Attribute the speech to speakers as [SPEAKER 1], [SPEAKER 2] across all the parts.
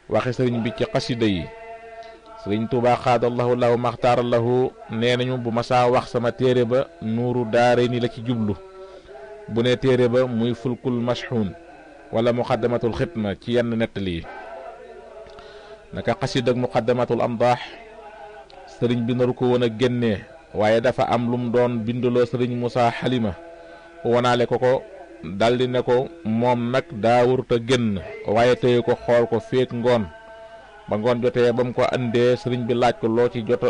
[SPEAKER 1] waxi sëriñ bi ci xasida yi. sëriñ Tuubaa xaadallahu lahu maxtaara lahu nee nañu bu ma saa wax sama téere ba nuuru daare ni la ci jublu, bu ne téere ba muy fulkul mashxuun wala muqaddamatul xidma ci yenn nettali yi. naka xasida ak muqaddamatul amdaax sëriñ bi naru ko woon a génnee, waaye dafa am lum doon binduloo sëriñ Musaa Xalima wanaale ko daldi ne ko moom nag daawurut a génn, waaye téye ko xool ko féeg ngoon. ba ngoon jotee ba mu ko andee sëriñ bi laaj ko lu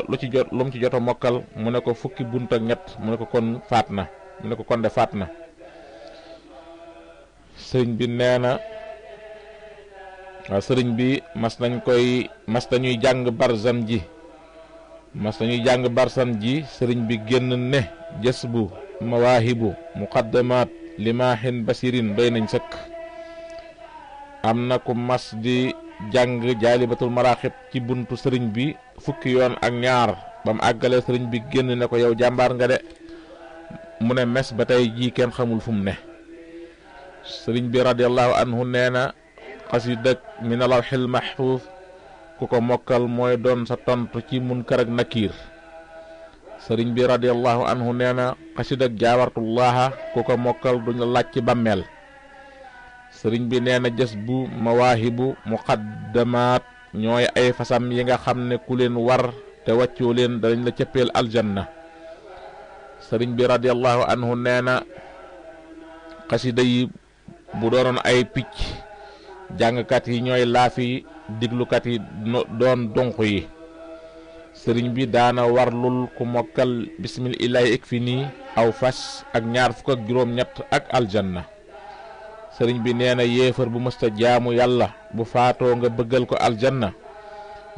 [SPEAKER 1] mu ci jot mokkal, mu ne ko fukki bunt ak ñett, mu ne ko kon faat na, mu ne ko kon de faat na. sëriñ bi nee na waaw sëriñ bi mas nañuy jàng barsan ji sëriñ bi génn ne jës bu mawaahibu muqaddamaat limaahin basirin doy nañ sëkk. am na ku mas di jàng jaalibatul maraaxib ci buntu sëriñ bi fukki yoon ak ñaar, ba mu àggalee sëriñ bi génn ne ko yow jàmbaar nga de, mu ne mes ba tey jii kenn xamul fu mu ne. sëriñ bi radiyallahu anhu nee na xasida min al-lawhil mahfuuz ku ko mokkal mooy doon sa tontu ci munkar ak nakiir. sëriñ bi radiyallahu anhu nee na xasida jaawartullaha ku ko mokkal duñ la laaj ci bàmmeel. sëriñ bi nee na jës bu mawaahibu muqaddamaat ñooy ay fasam yi nga xam ne ku leen war te wàccoo leen danañ la cëppeel aljanna. sëriñ bi radiyallahu anhu nee na xasida yi bu doonoon ay picc, jàngkat yi ñooy laafi, diglukat yi doon donq yi. sëriñ bi daana warlul ku mokkal bismillaahi ik fi nii aw fas ak 27 ak aljanna. sëriñ bi nee na yéefar bu mësta jaamu yàlla bu faatoo nga bëggal ko aljanna,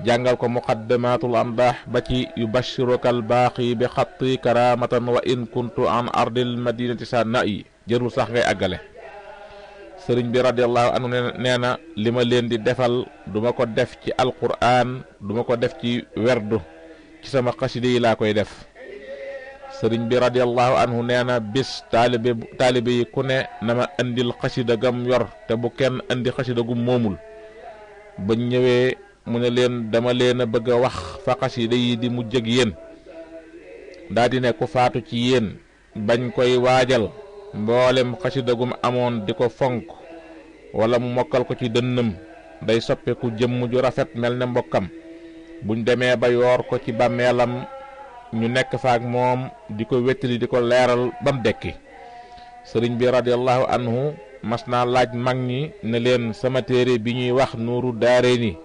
[SPEAKER 1] jàngal ko muqaddamatul amdaax ba ci yubashiruka albaaxi bi xatti karamatan wa in kuntu an ardil madinati sa na yi jërul sax ngay àggale. sëriñ bi radiyallahu anhu nee na li ma leen di defal duma ko def ci alquran, duma ko def ci werdu, ci sama xasida yi laa koy def. sëriñ bi radiyallahu anhu nee na bis taalibe yi ku ne na ma andil xasida gam yor te bu kenn andi xasida gum moomul. bañ ñëwee mu ne leen dama leen a bëgg a wax fa xasida yi di mujj ak yéen. daldi ne ku faatu ci yéen bañ koy waajal mboolem xasida gum amoon di ko fonk wala mu mokkal ko ci dënnam day soppeeku jëmm ju rafet mel ne mbokkam. buñ demee ba yoor ko ci bàmmeelam ñu nekk fa ak moom di ko wettali di ko leeral ba mu dekki. sëriñ bi radiyallahu anhu mas naa laaj mag ñi ne leen sama téere bi ñuy wax nuuru daarayni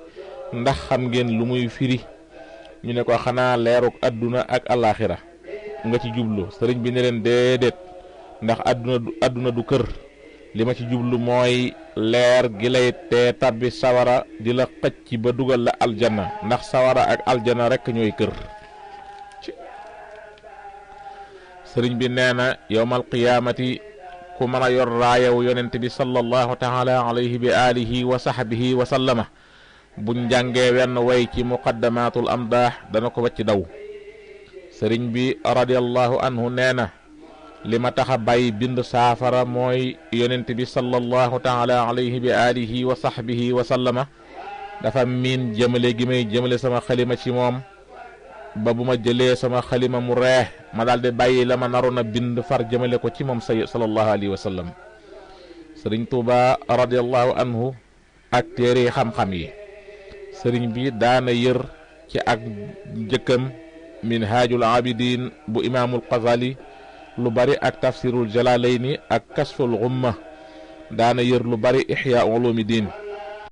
[SPEAKER 1] ndax xam ngeen lu muy firi. ñu ne ko xanaa leeruk àdduna ak alaaxira nga ci jublu. sëriñ bi ne leen déedéet, ndax àdduna du kër, li ma ci jublu mooy leer gi lay tee tabbi sawara di la xëcc ba dugal la aljanna, ndax sawara ak aljanna rekk ñooy kër. sëriñ bi nee na yowmal qiyaamati ku mën a yor raayawu yonent bi sallallahu taala alayhi bi alihi wa sahbihi wa sallama buñ jàngee wenn way ci muqaddamatul amdaax dana ko wacc daw. sëriñ bi radiyallahu anhu nee na li ma tax a bàyyi bind saafara mooy yonent bi sallallahu taala alayhi bi alihi wa sahbihi wa sallama dafa miin jëmale gi may jëmale sama xalima ci moom ba bu ma jëlee sama xalima mu reex ma daldi bàyyi la ma naroon a bind far jëmale ko ci moom sallallahu alayhi wa sallam. sëriñ Tuuba radiyallahu anhu ak téere xam-xam yi sëriñ bi daana yër ci ak njëkkam minhaajul abidin bu imaamul Xazali lu bari ak tafsirul jalaalayni ak kasful xumma daana yër lu bari ihya ulumi diin.